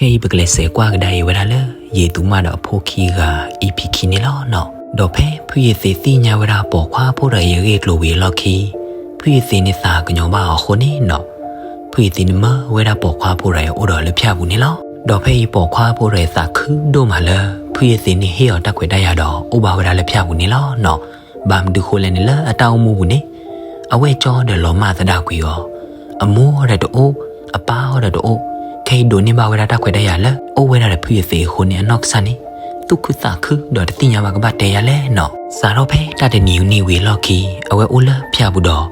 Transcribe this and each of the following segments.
ဖဲအံၤပကလဲၤဆဲးကွၢ်ကဒါအံၤဝဲဒၣ်လၢ ယံာ်သူမၣ်ဒီးအဖိခံဂၤ EP ခံန့ၣ်လီၤနီၤ. ဒီးဖဲဖုယသ့သ့ၣ်ညါဝဲဒၣ်ပိာ်ခွါဖိတဂၤအံၤအဂ့ၢ်အကျိၤဝံၤအလီၢ်ခံ, ဖုယသ့န့ၣ်သးကညီၤဘၣ်အီၤအဃိန့ၣ်နီၤ, ဖုယသ့န့ၣ်မၢဝဲဒၣ်ပိာ်ခွါဖိတဂၤအံၤအိၣ်ဒီးလၢဖၠၣ်ပူၤန့ၣ်လီၤ. ဒီးဖဲအံၤပိာ်ခွါဖိတဂၤအံၤသးခုဒိၣ်မးလၢ ဖုယသ့န့ၣ်ဟ့ၣ်အီၤတၢ်ခွဲးတၢ်ယာ်ဒီး အိၣ်ဘၣ်ဝဲဒၣ်လၢဖၠၣ်ပူၤန့ၣ်လီၤနီၤ. ဘၣ်မနုၤဃိလဲၣ်န့ၣ် လၢအတၢ်အိၣ်မူပူၤန့ၣ် အဝဲၢ်ကၠီဒီးလီၤမၢ်သဒၣ်ကွံာ်အီၤ, အမိၢ်ဒီးတအိၣ်, အပၢ်အီၤဒီးတအိၣ်, ခဲအံၤဒိးန့ၢ်ဘၣ်ဝဲဒၣ်တၢ်ခွဲးတၢ်ယာ်လၢ အိၣ်ဝဲဒၣ်ဒီးဖုယသ့အဃိန့ၣ် အနီၢ်ကစၢ်န့ၣ် သူၣ်ခုသးခုဒီးတသ့ၣ်ညါဘၣ်ကဘၣ်တဲယၤလဲၣ်နီၤ. စးထီၣ်ဖဲတၢ်တနံၤနံၤဝံၤအလီၢ်ခံ အဝဲအိၣ်လၢဖၠၣ်ပူၤဒီး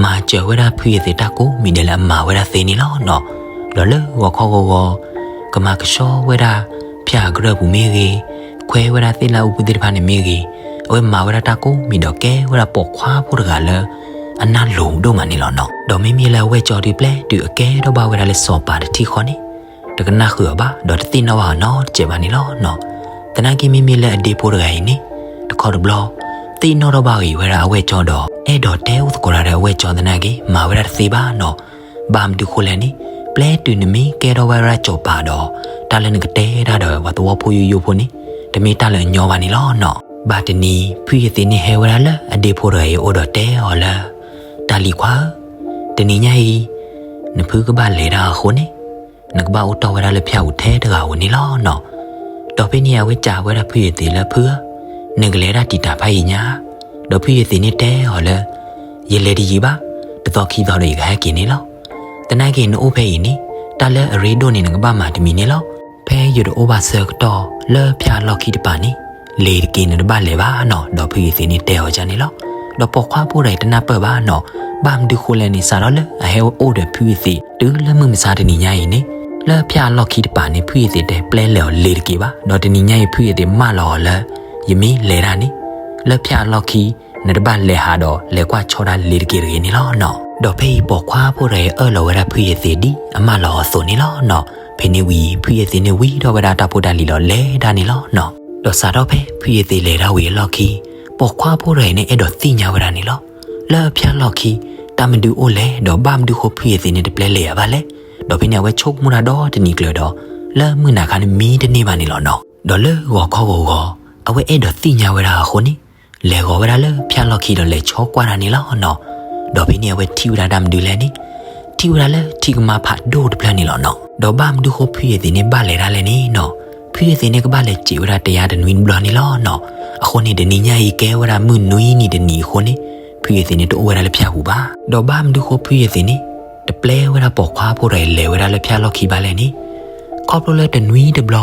မၤစၢၤဝဲဒၣ်ဖုယသ့တၢ်ကိးမံၤဒဲးလၢအမၤဝဲဒၣ်သ့န့ၣ်လီၤနီၤ. ဒီးလၢဂီၤခီဂီၤဂီၤ ကမၤကဆှီဝဲဒၣ်ဖၠၣ်အကရၢၢ်ပူၤမ့ၢ်ဂ့ၤ, ခွဲဝဲဒၣ်သ့ၣ်လၢအူပူၤသ့ၣ်တဖၣ်န့ၣ်မ့ၢ်ဂ့ၤ, အဝဲမၤဝဲဒၣ်တၢ်ကိးမံၤဒီးကဲဝဲဒၣ်ပိာ်ခွါဖိတဂၤလၢ အနၢ်လိၤဒိၣ်မးန့ၣ်လီၤနီၤ. ဒီးမ့မ့ၢ်လၢအဝဲၢ်ကၠီဒုးပျဲတုၤအကဲထီၣ်ဘၣ်ဝဲဒၣ်လၢစီၤပၤတထံၣ်ဃီန့ၣ် တကနၣ်ဃုာ်အီၤဘၣ် ဒီးတသ့ၣ်နီၣ်ဘၣ်အီၤနီတစဲးဘၣ်န့ၣ်လီၤနီၤ. သနာ်က့မ့မ့ၢ်လၢအဒ့ဖိတဂၤအံၤန့ၣ် တခီတဘျီ သ့ၣ်နီၣ်ထီၣ်ဘၣ်ဂ့ၤဝဲဒၣ်အဝဲၢ်ကၠီဒီး အဲၣ်ဒိးတဲအိၣ်သကိးတၢ်ဒီးအဝဲၢ်ကၠီသနာ်က့ မၤဝဲဒၣ်တသ့ဘၣ်နီၤ. ဘၣ်မနုၤဃိလဲၣ်န့ၣ် ပျဲတုၤနမ့ၢ်ကဲထီၣ်ဝဲဒၣ်စီၤပၤဒီး တၢ်လၢနကတဲဒၣ်ဒီးပှၤသဝီဖိယိယိဖိန့ၣ် တမ့ၢ်တၢ်လၢအညီဘၣ်န့ၣ်လီၤနီၤ. ဘၣ်တနံၤ ဖုယသ့န့ၣ်ဟဲဝဲဒၣ်လၢအဒ့ဖိတဂၤအံၤအအိၣ်ဒီးတဲအီၤလၢ တၢ်လံၤခွါဧၢ, တနံၤညါအံၤ နဖုကဘၣ်လဲၤတၢ်အဃိန့ၣ် နကဘၣ်အိၣ်တီၢ်ဝဲဒၣ်လၢဖၠၣ်ပူၤထဲတဂၤဧိၤန့ၣ်လီၤနီၤ. ဒီးဖဲန့ၣ်အဝဲစံးဝဲဒၣ်ဖုယသ့လၢ ဖုဧၢ, နကလဲၤဒၣ်တံာ်တာ်ဖးယံာ်ညါ, ဒီးဖုယသ့န့ၣ်တဲအီၤလၢ ယလဲၤတယံာ်ဘၣ်, တသီခံသီဒီးယကဟဲက့ၤန့ၣ်လီၤ. သနာ်က့နအိၣ်ဖဲအံၤန့ၣ် တၢ်လၢအရ့ဒိၣ်န့ၣ်နကဘၣ်မၤတမံၤန့ၣ်လီၤ. ဖဲယတအိၣ်ဘၣ်ဆၢကတီၢ်လၢဖၠၣ်အလီၢ်ခံတပၤန့ၣ် လ့ၤတက့ၤနတဘၣ်လဲၤဘၣ်နီၤ. ဒီးဖုယသ့န့ၣ်တဲအီၤဒ်န့ၣ်လီၤ. ဒီးပိာ်ခွါဖိတဂၤအံၤတနၢ်ပၢၢ်ဘၣ်နီၤ. ဘၣ်မနုၤဃိလဲၣ်န့ၣ် စးထီၣ်လၢအဟဲအိၣ်ဒီးဖုယသ့ တုၤလၢမုၢ်မဆါတနံၤညါအံၤန့ၣ် လၢဖၠၣ်အလီၢ်ခံတပၤန့ၣ် ဖုယသ့တဲပျဲလဲၤအီၤလ့ၤတက့ၤဘၣ်. ဒီးတနံၤညါအံၤဖုယသ့မၢလီၤအီၤလၢ ယမ့ၢ်လဲၤတၢ်န့ၣ် လၢဖၠၣ်အလီၢ်ခံ နတဘၣ်လဲၤဟးဒီးလဲၤကွၢ်ဆီတၢ်လ့ၤတက့ၤတဂ့ၤန့ၣ်လီၤနီၤ. ဒီးဖဲအံၤပိာ်ခွါဖိတဂၤအံၤအၢၣ်လီၤဝဲဒၣ်ဖုယသ့ဒ်အမၢလီၤအီၤအသိးန့ၣ်လီၤနီၤ. ဖဲန့ၣ်ဝံၤ ဖုယသ့န့ၣ်ဝံထီၣ်ဝဲဒၣ်တၢ်ဖိတၢ်လံၤဒီးလဲၤတၢ်န့ၣ်လီၤနီၤ. ဒီးစးထီၣ်ဖဲဖုယသ့လဲၤတၢ်ဝံၤအလီၢ်ခံ ပိာ်ခွါဖိတဂၤအံၤန့ၣ်အဲၣ်ဒိးသ့ၣ်ညါဝဲဒၣ်န့ၣ်လီၤ. လၢဖၠၣ်လီၢ်ခံ တၢ်မနုၤအိၣ်လဲၣ် ဒီးဘၣ်မနုၤဃိဖုယသ့န့ၣ်တပျဲလဲၤယၤဘၣ်လဲၣ်. ဒီးဖဲန့ၣ်အဝဲဆိကမိၣ်တၢ်ဒီတနံၤကျၢၤဒီး လၢမုၢ်နၤခါန့ၣ်မံတန့ၢ်ဘၣ်န့ၣ်လီၤနီၤ. ဒီးလၢဂီၤခီဂီၤဂီၤ အဝဲအဲၣ်ဒိးသ့ၣ်ညါဝဲဒၣ်အဃိန့ၣ် လဲၤဂီၤဝဲဒၣ်လၢဖၠၣ်လီၢ်ခံဒီးလဲၤဆီကွၢ်တၢ်န့ၣ်လီၤနီၤ. ဒီးဖဲန့ၣ်အဝဲထံၣ်ဝဲဒၣ်တၢ်မနုၤလဲၣ်န့ၣ် ထံၣ်ဝဲဒၣ်လၢထံကမါဖးဒိၣ်တဖျၢၣ်န့ၣ်လီၤနီၤ. ဒီးဘၣ်မနုၤဃိဖုယသ့န့ၣ်ဘၣ်လဲၤတၢ်လဲၣ်န့ၣ်နီၤ. ဖုယသ့န့ၣ်ကဘၣ်လဲၤစံးဝဲဒၣ်တယါတနွံတဘျီန့ၣ်လီၤနီၤ. အဃိန့ၣ်တနံၤညါအံၤကဲဝဲဒၣ်မုၢ်နွံနံၤတနံၤအဃိန့ၣ် ဖုယသ့န့ၣ်တအိၣ်ဝဲဒၣ်လၢဖၠၣ်ပူၤဘၣ်. ဒီးဘၣ်မနုၤဃိဖုယသ့န့ၣ် တပျဲဝဲဒၣ်ပိာ်ခွါဖိတဂၤအံၤလဲၤဝဲဒၣ်လၢဖၠၣ်လီၢ်ခံဘၣ်လဲၣ်န့ၣ် ခီဖျိလၢတနွံတဘျီ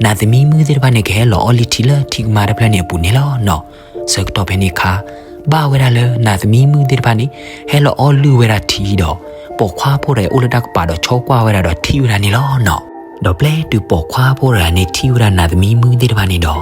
နးသမံမုၣ်သ့ၣ်တဖၣ်န့ၣ် ကဟဲလီၤအီလုၢ်ထံလၢထံကမါတဖျၢၣ်န့ၣ်အပူၤန့ၣ်လီၤနီၤ. ဆၢကတီၢ်ဖဲန့ၣ်အခါ ဘၣ်ဝဲဒၣ်လၢနးသမံမုၣ်သ့ၣ်တဖၣ်န့ၣ် ဟဲလီၤအီလုၢ်ဝဲဒၣ်ထံဒီး ပိာ်ခွါဖိတဂၤအံၤအိၣ်လၢတၢ်ကပၤဒီးဆီကွၢ်ဝဲဒၣ်ဒီးထံၣ်ဝဲဒၣ်န့ၣ်လီၤနီၤ. ဒီးပျဲတုၤပိာ်ခွါဖိတဂၤန့ၣ်ထံၣ်ဝဲဒၣ်နးသမံမုၣ်သ့ၣ်တဖၣ်န့ၣ်ဒီး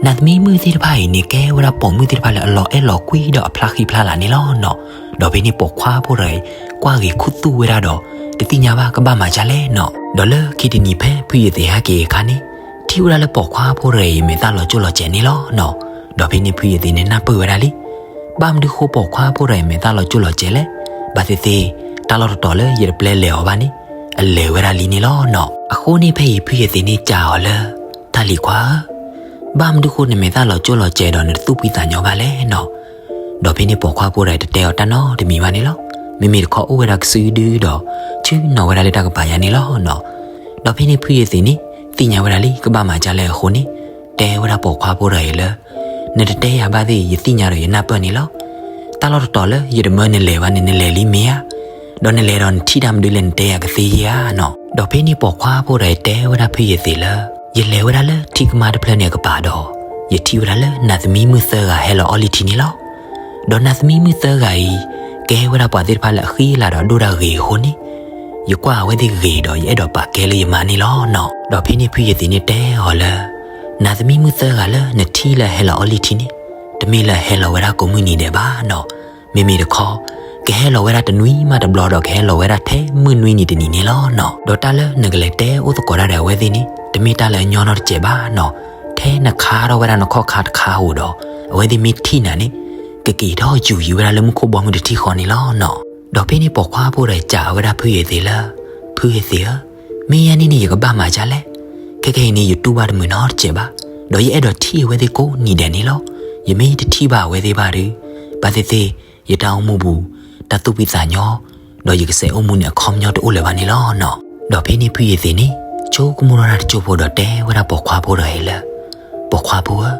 နးသမံမုၣ်သ့ၣ်တဖၣ်အံၤန့ၣ် ကဲဝဲဒၣ်ပိာ်မုၣ်သ့ၣ်တဖၣ်လၢအလီၤအဲၣ်လီၤကွံဒီးအဖျါဃံဖျါလၤန့ၣ်လီၤနီၤ. ဒီးဖဲန့ၣ်ပိာ်ခွါဖိတဂၤအံၤ ကွၢ်ဂ့ၤခူသူၣ်ဝဲဒၣ်ဒီး တသ့ၣ်ညါဘၣ်ကဘၣ်မၤဒ်လဲၣ်နီၤ. ဒီးလၢခံတနံၤဖဲဖုယသ့ဟဲက့ၤအခါန့ၣ် ထံၣ်ဝဲဒၣ်လၢပိာ်ခွါဖိတဂၤအံၤမဲာ်သၣ်လီၤကၠိၣ်လီၤစဲၤန့ၣ်လီၤနီၤ. ဒီးဖဲန့ၣ်ဖုယသ့န့ၣ်နၢ်ပၢၢ်ဝဲဒၣ်လံ ဘၣ်မနုၤဃိပိာ်ခွါဖိတဂၤအံၤမဲာ်သၣ်လီၤကၠိၣ်လီၤစဲၤလဲၣ်. ဘၣ်သ့ၣ်သ့ၣ် တၢ်လီၢ်တတီၤလၢယတပျဲလဲၤအီၤဘၣ်န့ၣ် အလဲၤဝဲဒၣ်လံန့ၣ်လီၤနီၤ. အဃိန့ၣ်ဖဲအံၤဖုယသ့န့ၣ်စံးအီၤလၢ တၢ်လံၤခွါဧၢ, ဘၣ်မနုၤဃိနမဲာ်သၣ်လီၤကၠိၣ်လီၤစဲၤဒီးနတသူၣ်ဖှံသးညီဘၣ်လဲၣ်နီၤ. ဒီးဖဲန့ၣ်ပိာ်ခွါဖိတဂၤအံၤတတဲအီၤတၢ်နီတမံၤဘၣ်န့ၣ်လီၤ. မ့မ့ၢ်တခီအိၣ်ဝဲဒၣ်ကစုဒုဒီး ဆ့ၣ်နီၤဝဲဒၣ်လၢတၢ်ကပၤယါန့ၣ်လီၤနီၤ. ဒီးဖဲန့ၣ်ဖုယသ့န့ၣ် သ့ၣ်ညါဝဲဒၣ်လံ ကဘၣ်မၤဒ်လဲၣ်အဃိန့ၣ် တဲဝဲဒၣ်ပိာ်ခွါဖိတဂၤအံၤလၢ နတတဲယၤဘၣ်သ့ၣ် ယသ့ၣ်ညါဒီးယနၢ်ပၢၢ်န့ၣ်လီၤ. တၢ်လီၢ်တတီၤလၢယတမၢနလဲၤဘၣ်န့ၣ် နလဲၤလံမ့ၢ်ဧါ. ဒီးနလဲၤဒီးနထံၣ်တၢ်မနုၤလဲၣ် နတဲယၤကသ့ဧါနီၤ. ဒီးဖဲန့ၣ်ပိာ်ခွါဖိတဂၤအံၤတဲဝဲဒၣ်ဖုယသ့လၢ ယလဲၤဝဲဒၣ်လၢထံကမါတဖျၢၣ်န့ၣ်အကပၤဒီး ယထံၣ်ဝဲဒၣ်လၢနးသမံမုၣ်သၢဂၤဟဲလီၤအီလုၢ်ထံန့ၣ်လီၤ. ဒီးနးသမံမုၣ်သၢဂၤအံၤ ကဲဝဲဒၣ်ပှၤသ့ၣ်တဖၣ်လၢအဃံအလၤဒီးအဒိၣ်တၢ်ဂ့ၤအဃိန့ၣ် ယကွၢ်အဝဲသ့ၣ်ဂ့ၤဒီးယအဲၣ်ဒိးပာ်ကဲလၢယမါန့ၣ်လီၤနီၤ. ဒီးဖဲန့ၣ်ဖုယသ့န့ၣ်တဲအီၤလၢ နးသမံမုၣ်သၢဂၤလၢနထံၣ်လၢအဟဲလီၤအီလုၢ်ထံန့ၣ် တမ့ၢ်လၢအဟဲလီၤဝဲဒၣ်ကိးမုၢ်နံၤဒဲးဘၣ်နီၤ. မ့မ့ၢ်တခီ ကဟဲလီၤဝဲဒၣ်တနွံမးတဘျီဒီးကဟဲလီၤဝဲဒၣ်ထဲမုၢ်နွံနံၤတနံၤန့ၣ်လီၤနီၤ. ဒီးတၢ်လၢနကလဲၤတဲအိၣ်သကိးတၢ်ဒီးအဝဲသ့ၣ်န့ၣ် တမ့ၢ်တၢ်လၢအညီနီတစဲးဘၣ်နီၤ. ထဲနခါထီၣ်ဝဲဒၣ်နခီၣ်ခါတခါဧိၤဒီး အဝဲသ့ၣ်မ့ၢ်ထံၣ်နၤန့ၣ် ကက့ၤထီၣ်ယူၤယံၤဝဲဒၣ်လၢမူခိၣ်ဘီမုၢ်တထံၣ်ဃီန့ၣ်လီၤနီၤ. ဒီးဖဲန့ၣ်ပိာ်ခွါဖိဒီးစံးဝဲဒၣ်ဖုယသ့လၢ ဖုယသ့ဧၢ, မ့ၢ်ယဲန့ၣ်န့ၣ် ယကဘၣ်မၤဒ်လဲၣ်. ခဲကနံၣ်အံၤန့ၣ် ယတူၢ်ဘၣ်တမုာ်နီတစဲးဘၣ်, ဒီးယအဲၣ်ဒိးထံၣ်အဝဲသ့ၣ်ကိးနံၤဒဲးန့ၣ်လီၤ. ယမ့ၢ်တထံၣ်ဘၣ်အဝဲသ့ၣ်ဘၣ်ဒီး ဘၣ်သ့ၣ်သ့ၣ် ယတၢ်အိၣ်မူပူၤ တၢ်သူၣ်ဖှံသးညီ ဒီးယကစဲးအိၣ်မူန့ၣ် အခီပညီတအိၣ်လၢၤဘၣ်န့ၣ်လီၤနီၤ. ဒီးဖဲန့ၣ်ဖုယသ့ၣ်န့ၣ် ဆိကမိၣ်ထီၣ်တၢ်တစိၢ်ဖိဒီးတဲဝဲဒၣ်ပိာ်ခွါဖိတဂၤအံၤလၢ ပိာ်ခွါဖိဧၢ,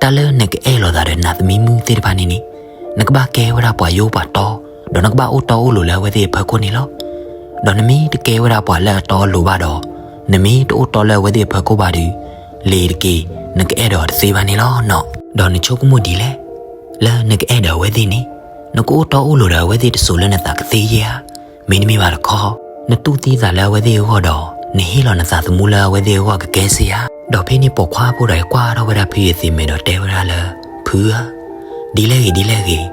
တၢ်လၢနကအဲၣ်လိာ်သးဒီးနၤသမံမုၣ်သ့ၣ်တဖၣ်န့ၣ်န့ၣ် နကဘၣ်ကဲဝဲဒၣ်ပှၤယိပှၤတီ, ဒီးနကဘၣ်အိၣ်တီအိၣ်လိၤလၢအဝဲသ့ၣ်အဖီခိၣ်န့ၣ်လီၤ. ဒီးနမ့ၢ်တကဲဝဲဒၣ်ပှၤလၢအတီအလိၤဘၣ်ဒီး နမ့ၢ်တအိၣ်တီလၢအဝဲသ့ၣ်အဖီခိၣ်ဘၣ်ဒီး လ့ၤတက့ၢ် နကအဲၣ်ဒိးတသ့ဘၣ်န့ၣ်လီၤနီၤ. ဒီးနဆိကမိၣ်ဒ်လဲၣ်, လၢနကအဲၣ်ဒိးအဝဲသ့ၣ်န့ၣ် နကအိၣ်တီအိၣ်လိၤဒီးအဝဲသ့ၣ်တစိၤလၢနသးကသ့ဧါ, မ့တမ့ၢ်ဘၣ်တခီ နတူၢ်သံသးလၢအဝဲသ့ၣ်အဂီၢ်ဒီး နဟ့ၣ်လီၤနသးသမူလၢအဝဲသ့ၣ်အဂီၢ်ကကဲစ့ဧါ. ဒီးဖဲန့ၣ်ပိာ်ခွါဖိတဂၤအံၤကွၢ်ထီၣ်ဝဲဒၣ်ဖုယသ့ၣ်မဲာ်ဒီးတဲဝဲဒၣ်လၢ ဖုဧၢ, ဒ်လဲၣ်ဂ့ၤဒ်လဲၣ်ဂ့ၤ,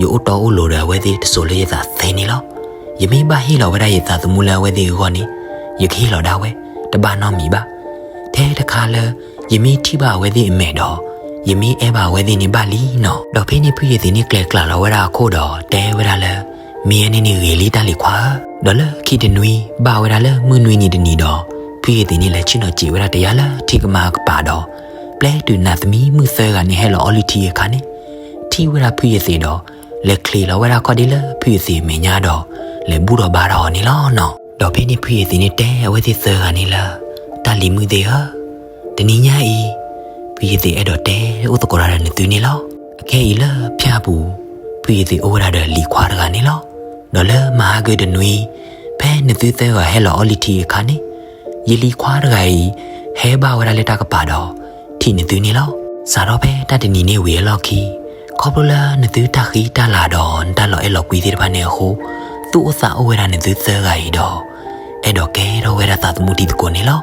ယအိၣ်တီအိၣ်လိၤဒီးအဝဲသ့ၣ်တစိၤလၢယသးသ့န့ၣ်လီၤ. ယမ့ၢ်ဘၣ်ဟ့ၣ်လီၤဝဲဒၣ်ယသးသမူလၢအဝဲသ့ၣ်အဂီၢ်န့ၣ် ယကဟ့ၣ်လီၤဒၣ်ဝဲ တဘၣ်နီတမံၤဘၣ်. ထဲတခါလၢ ယမ့ၢ်ထံၣ်ဘၣ်အဝဲသ့ၣ်အမဲာ်ဒီး ယမ့ၢ်အဲၣ်ဘၣ်အဝဲသ့ၣ်န့ၣ်ဘၣ်လံနီၤ. ဒီးဖဲန့ၣ်ဖုယသ့ၣ်န့ၣ်ကျဲၤကျးလီၤဝဲဒၣ်အခိၣ်ဒီးတဲဝဲဒၣ်လၢ မ့ၢ်အန့ၣ်န့ၣ်ဂ့ၤလံတၢ်လံၤခွါဧၢ. ဒီးလၢခံတနွံဘၣ်ဝဲဒၣ်လၢမုၢ်နွံနံၤတနံၤဒီး ဖုယသ့ၣ်န့ၣ်လဲၤဆ့ၣ်နီၤစံးဝဲဒၣ်တယါလၢထံကမါအကပၤဒီး ပျဲတုၤနၤသမံမုၣ်သၢဂၤန့ၣ်ဟဲလီၤအီလုၢ်ထံအခါန့ၣ် ထံၣ်ဝဲဒၣ်ဖုယသ့ၣ်ဒီး လဲၤချံးလီၤဝဲဒၣ်ခီၣ်ဒ့လၢဖုယသ့ၣ်အမဲာ်ညါဒီး လဲၤဘူၣ်ထီၣ်ဘါထီၣ်အီၤန့ၣ်လီၤနီၤ. ဒီးဖဲန့ၣ်ဖုယသ့ၣ်န့ၣ်တဲအဝဲသ့ၣ်သၢဂၤန့ၣ်လၢ တၢ်လံၤမုၣ်သ့ၣ်ဧၢ, တနံၤညါအံၤ ဖုယသ့ၣ်အဲၣ်ဒိးတဲအိၣ်သကိးတၢ်ဒီးနသုန့ၣ်လီၤ. အခဲအံၤလၢဖၠၣ်ပူၤ ဖုယသ့ၣ်အိၣ်ဝဲဒၣ်ဒီးလံၤခွါတဂၤန့ၣ်လီၤ. ဒီးလၢမဟါကတနွံ ဖဲနသုသၢဂၤဟဲလီၤအီလုၢ်ထံအခါန့ၣ် ယလံၤခွါတဂၤအံၤ ဟဲဘၣ်ဝဲဒၣ်လၢတၢ်ကပၤဒီး ထံၣ်နသုန့ၣ်လီၤ. စးထီၣ်ဖဲတၢ်တနံၤန့ၣ်ဝံၤအလီၢ်ခံ ခီဖျိလၢနသုတၢ်ဃံတၢ်လၤဒီးနတၢ်လီၤအဲၣ်လီၤကွံသ့ၣ်တဖၣ်န့ၣ်အဃိ သူၣ်အိၣ်သးအိၣ်ဝဲဒၣ်နသုသၢဂၤအံၤဒီး အဲၣ်ဒိးကဲထီၣ်ဝဲဒၣ်သးသမူတံၤသကိးန့ၣ်လီၤ.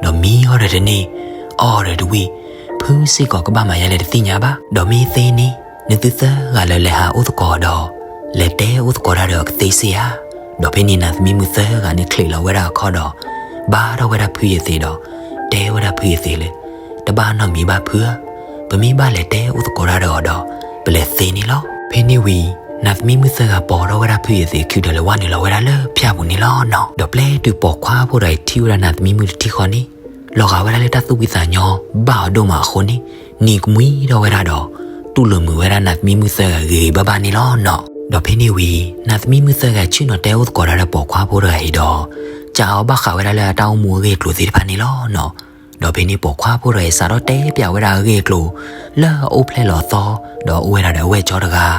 ဒီးမံအီၤဒီးတန့ၢ် အီၣ်အီၤဒီးတဝံၣ် ဖုစ့ၢ်ကီးကဘၣ်မၤယါလဲၣ်တသ့ၣ်ညါဘၣ်. ဒီးမ့ၢ်သ့န့ၣ် နသုသၢဂၤလၢလဲၤဟးအိၣ်သကိးဒီး လဲၤတဲအိၣ်သကိးတၢ်ဒီးအကသ့စ့ဧါ. ဒီးဖဲန့ၣ်နၤသမံမုၣ်သၢဂၤန့ၣ်ချံးလီၤဝဲဒၣ်အခီၣ်ဒီး ဘါထီၣ်ဝဲဒၣ်ဖုယသ့ၣ်ဒီး တဲဝဲဒၣ်ဖုယသ့ၣ်လၢ တဘၣ်နီတမံၤဘၣ်ဖုဧၢ, ပမ့ၢ်ဘၣ်လဲၤတဲအိၣ်သကိးတၢ်ဒီးအီၤဒီး ပလဲၤသ့န့ၣ်လီၤ. ဖဲန့ၣ်ဝံၤ နၤသမံမုၣ်သၢဂၤပိာ်ထီၣ်ဝဲဒၣ်ဖုယသ့ၣ်ခုဒီးလဲၤဝဲနုာ်လီၤဝဲဒၣ်လၢဖၠၣ်ပူၤန့ၣ်လီၤနီၤ. ဒီးပျဲတုၤပိာ်ခွါဖိတဂၤအံၤထံၣ်ဝဲဒၣ်နၤသမံမုၣ်တထံၣ်ဃီန့ၣ် လီၤဂာ်ဝဲဒၣ်လၢတၢ်သူၣ်ဖှံသးညီဘၣ်အီၤဒိၣ်မးအဃိန့ၣ် နံၤကမှံထီၣ်ဝဲဒၣ်ဒီး တူၢ်လိာ်မုာ်ဝဲဒၣ်နၤသမံမုၣ်သၢဂၤဂ့ၤဂ့ၤဘၣ်ဘၣ်န့ၣ်လီၤနီၤ. ဒီးဖဲန့ၣ်ဝံၤ နၤသမံမုၣ်သၢဂၤဆ့ၣ်နီၤတဲအိၣ်သကိးတၢ်လၢပိာ်ခွါဖိတဂၤအံၤဒီး စံးအီၤဘၣ်ဃးဝဲဒၣ်လၢအတၢ်အိၣ်မူအဂ့ၢ်အကျိၤသ့ၣ်တဖၣ်န့ၣ်လီၤနီၤ. ဒီးဖဲန့ၣ်ပိာ်ခွါဖိတဂၤအံၤစးထီၣ်တဲပၠးဝဲဒၣ်အဂ့ၢ်အကျိၤ လၢအအိၣ်ဖျဲၣ်လီၤအသီ ဒီးအိၣ်ဝဲဒၣ်ဒီးအဝဲၢ်ကၠီတဂၤ,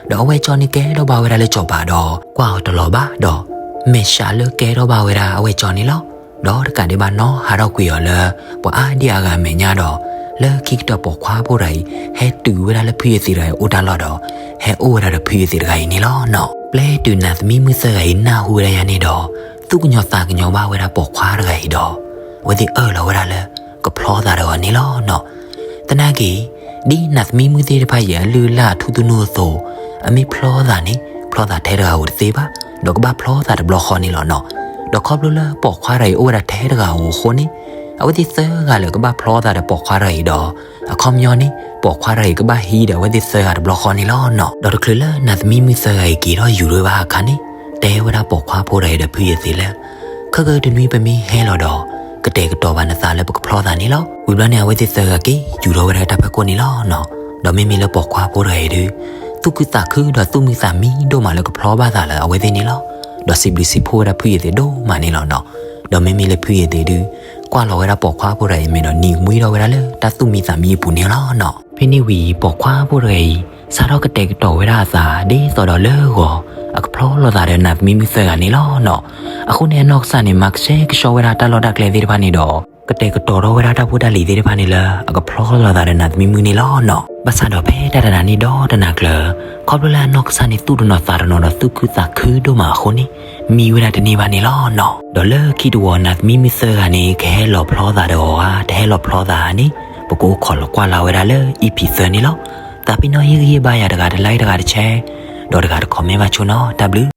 ဒီးအဝဲၢ်ကၠီန့ၣ်ကဲထီၣ်ဘၣ်ဝဲဒၣ်လၢစီၤပၤဒီး ကွၢ်အီၤတလီၤဘၣ်ဒီး မဲာ်ဆှးလၢကဲထီၣ်ဘၣ်ဝဲဒၣ်အဝဲၢ်ကၠီန့ၣ်လီၤ. ဒီးတကးဒံးဘၣ်နီၢ်ဟးထီၣ်ကွံာ်အီၤလၢ ပှၤအါဒံအါဂၤအမဲာ်ညါဒီး လၢခံကတၢၢ်ပိာ်ခွါဖိတဂၤအံၤ ဟဲတုၤဝဲဒၣ်လၢဖုယသ့ၣ်တဂၤအံၤအိၣ်တၢ်လီၢ်ဒီး ဟဲအိၣ်ဝဲဒၣ်ဒီးဖုယသ့ၣ်တဂၤအံၤန့ၣ်လီၤနီၤ. ပျဲတုၤနၤသမံမုၣ်သၢဂၤအံၤနၢ်ဟူဝဲဒၣ်ယၤန့ၣ်ဒီး သူၣ်ကညီၤသးကညီၤဘၣ်ဝဲဒၣ်ပိာ်ခွါတဂၤအံၤဒီး အဝဲသ့ၣ်အၢၣ်လီၤဝဲဒၣ်လၢ ကဖျီသးဒီးအီၤန့ၣ်လီၤနီၤ. သနာ်က့ ဒ်နၤသမံမုၣ်သ့ၣ်တဖၣ်အံၤအလုၢ်အလၢ်အထူသနူအသိး အမ့ၢ်ဖျီသးန့ၣ် ဖျီသးထဲတဂၤဧိၤတသ့ဘၣ်, ဒီးကဘၣ်ဖျီသးတဘျီဃီန့ၣ်လီၤနီၤ. ဒီးခီဖျိလၢပိာ်ခွါတဂၤအံၤအိၣ်ဝဲဒၣ်ထဲတဂၤဧိၤအဃိန့ၣ် အဝဲသ့ၣ်သၢဂၤလၢကဘၣ်ဖျီသးဒီးပိာ်ခွါတဂၤအံၤဒီး အခီပညီန့ၣ် ပိာ်ခွါတဂၤအံၤကဘၣ်ဟံးဒီးအဝဲသ့ၣ်သၢဂၤတဘျီဃီန့ၣ်လီၤနီၤ. ဒီးတချုးလၢနၤသမံမုၣ်သၢဂၤအံၤက့ၤထီၣ်ယူၤထီၣ်ဘၣ်အခါန့ၣ် တဲဝဲဒၣ်ပိာ်ခွါဖိတဂၤအံၤဒီးဖုယသ့ၣ်လၢ ခဲကတနွံပမ့ၢ်ဟဲလီၤဒီး ကတဲာ်ကတီၤဘၣ်နသးလၢပကဖျီသးန့ၣ်လီၤ. ဝံၤဘျီန့ၣ် အဝဲသ့ၣ်သၢဂၤက့ၤယူၤထီၣ်ဝဲဒၣ်တၢ်ဖီခိၣ်န့ၣ်လီၤနီၤ. ဒီးမ့မ့ၢ်လၢပိာ်ခွါဖိတဂၤအံၤဒုး သူၣ်ခုသးခုဒီးသူၣ်မုာ်သးမံဒိၣ်မးလၢကဖျီဘၣ်သးလၢအဝဲသ့ၣ်န့ၣ်လီၤ. ဒီးစံးဘျုးစံးဖှိၣ်ဝဲဒၣ်ဖုယသ့ၣ်ဒိၣ်မးန့ၣ်လီၤနီၤ. ဒီးမ့မ့ၢ်လၢဖုယသ့ၣ်ဒုး ကွၢ်လီၤဝဲဒၣ်ပိာ်ခွါဖိတဂၤအံၤမဲာ်ဒီးနံၤကမှံထီၣ်ဝဲဒၣ်လၢတၢ်သူၣ်မံသးမံအပူၤန့ၣ်လီၤနီၤ. ဖဲန့ၣ်ဝံၤ ပိာ်ခွါဖိတဂၤအံၤ စးထီၣ်ကတဲာ်ကတီၤဝဲဒၣ်အသး ဒ်သိးဒီးလၢဂီၤ အကဖျီလိာ်သးဒီးနၤသမံမုၣ်သၢဂၤန့ၣ်လီၤနီၤ. အဃိန့ၣ် အနီၢ်ကစၢ်န့ၣ် မၤကဆှဲကဆှီဝဲဒၣ်တၢ်လီၢ်တၢ်ကျဲသ့ၣ်တဖၣ်န့ၣ်ဒီး ကတဲာ်ကတီၤထီၣ်ဝဲဒၣ်တၢ်ဖိတၢ်လံၤသ့ၣ်တဖၣ်န့ၣ်လၢ အကဖျီလိာ်သးဒီးနၤသမံမုၣ်န့ၣ်လီၤနီၤ. ဘၣ်ဆၣ်ဒီးဖဲတၢ်တနၤန့ၣ်ဒီတနၤကျၢၤ ခီဖျိလၢအနီၢ်ကစၢ်န့ၣ်သူၣ်တနီၤသးတနီၤဒီးသူၣ်ခုသးခုဒိၣ်မးအဃိန့ၣ် မံဝဲဒၣ်တန့ၢ်ဘၣ်န့ၣ်လီၤနီၤ. ဒီးလၢခံတဝီၤနၤသမံမုၣ်သၢဂၤန့ၣ် ကဟဲလီၤဖျီသးဒီးအီၤဧါ တဟဲလီၤဖျီသးဧါန့ၣ် ပကအိၣ်ခိးလီၤကွၢ်လၢ်ဝဲဒၣ်လၢ EP သၢန့ၣ်လီၤ. သးပ့ၤနီၣ်ဟ့ၣ်ဂံၢ်ဟ့ၣ်ဘါယၤတဂၤတlikeတဂၤတshare ဒီးတဂၤတcommentဘၣ်ဆိနီၤ. တၢ်ဘျုး